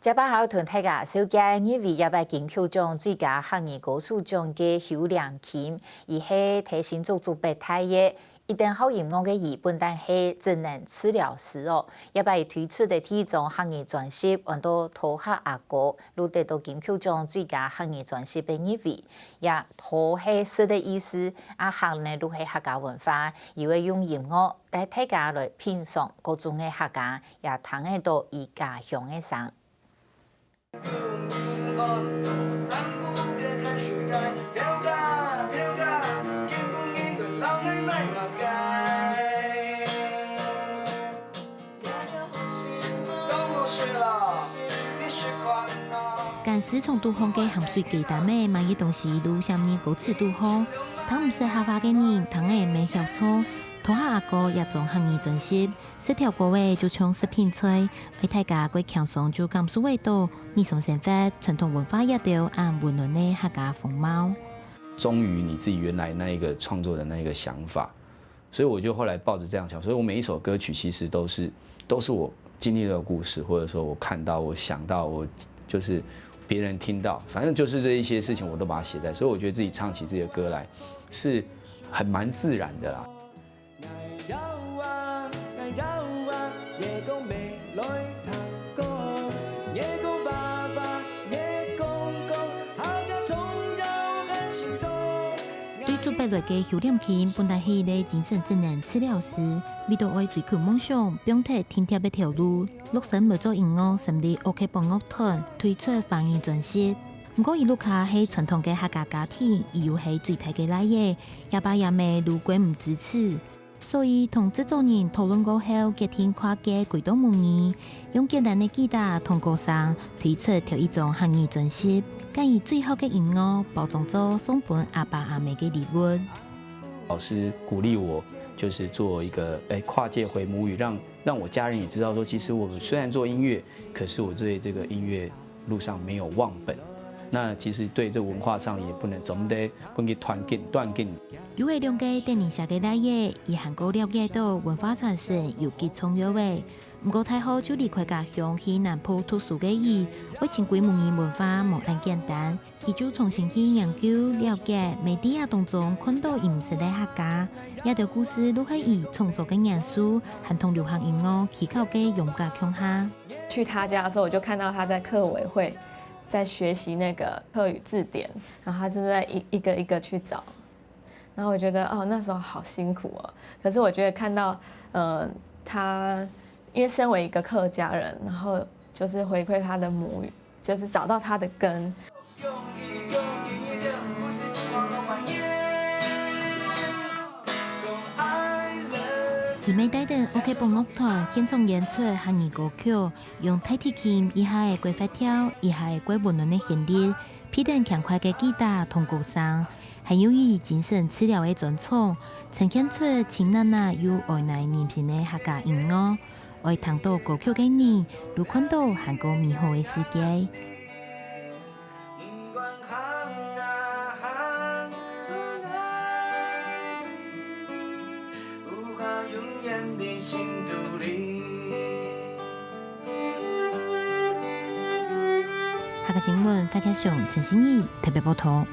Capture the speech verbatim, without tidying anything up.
接下來同大家紹介入圍這擺金曲獎最佳客語歌手獎个邱良金，佢係在新竹竹北大个，一等好音樂个佢，本旦係職能治療師哦。這擺佢推出个第一張客語專輯安到《討客阿哥》，就得到金曲獎最佳客語專輯个入圍。這討係食个意思，啊客呢就係客家文化，佢會用音樂帶大家來品嚐各種个客家，也聽得到佢家鄉个聲。 該市場肚項个鹹水雞擔仔，買个東西都寫入歌詞肚項，聽毋識客話个人，聽了乜曉唱。討客阿哥這張客語專輯，食條歌仔就像食品菜，愛大家過輕鬆就感受會到日常生活、傳統文化這兜恁溫暖个客家風貌。忠於你自己原來那一個創作的那一個想法，所以我就後來抱著這樣想，所以我每一首歌曲其實都是，都是我經歷的故事，或者說我看到、我想到、我就是別人聽到，反正就是這一些事情我都把它寫在，所以我覺得自己唱起自己的歌來是很蠻自然的啦。 對竹北來个邱良金本來係一個精神職能治療師，為著愛追求夢想，放忒定貼个頭路，落身來做音樂，成立OK繃樂團，推出華語專輯。毋過佢屋下係傳統个客家家庭，佢又係最大个倈仔，阿爸阿姆都過毋支持。 所以同製作人討論過後，決定跨界歸到母語，用簡單个吉他同歌聲推出頭一張客語專輯，將佢最好个音樂包裝做送分阿爸阿姆个禮物。老師鼓勵我，就是做一個，哎，跨界回母語，讓，讓我家人也知道說，其實我雖然做音樂，可是我對這個音樂路上沒有忘本。那其實對這文化上也不能總得分佢斷根，斷根。有个兩個等人惜个倈仔，佢還過了解到文化傳承有幾重要个。毋過大學就離開家鄉去南部讀書个佢，愛尋歸母語文化無恁簡單，佢就重新去研究了解，乜在這當中看到佢毋識个客家。這兜故事就係佢創作个元素，還同流行音樂起口个榮格共下。 去他家的時候，我就看到他在客委會在學習那個客語字典，然後他正在一，一個一個去找，然後我覺得，哦，那時候好辛苦哦。可是我覺得看到，呃，他，因為身為一個客家人，然後就是回饋他的母語，就是找到他的根。 佢乜帶等OK繃樂團現場演出客語歌曲，用大提琴一下仔過活跳，一下仔過溫暖个旋律，配等輕快个吉他同歌聲，還有佢精神治療个專長，呈現出親切又耐人心个客家音樂。愛聽到歌曲个人，就看到還過美好个世界。 客家新聞，發劇場，陳心怡特別報導。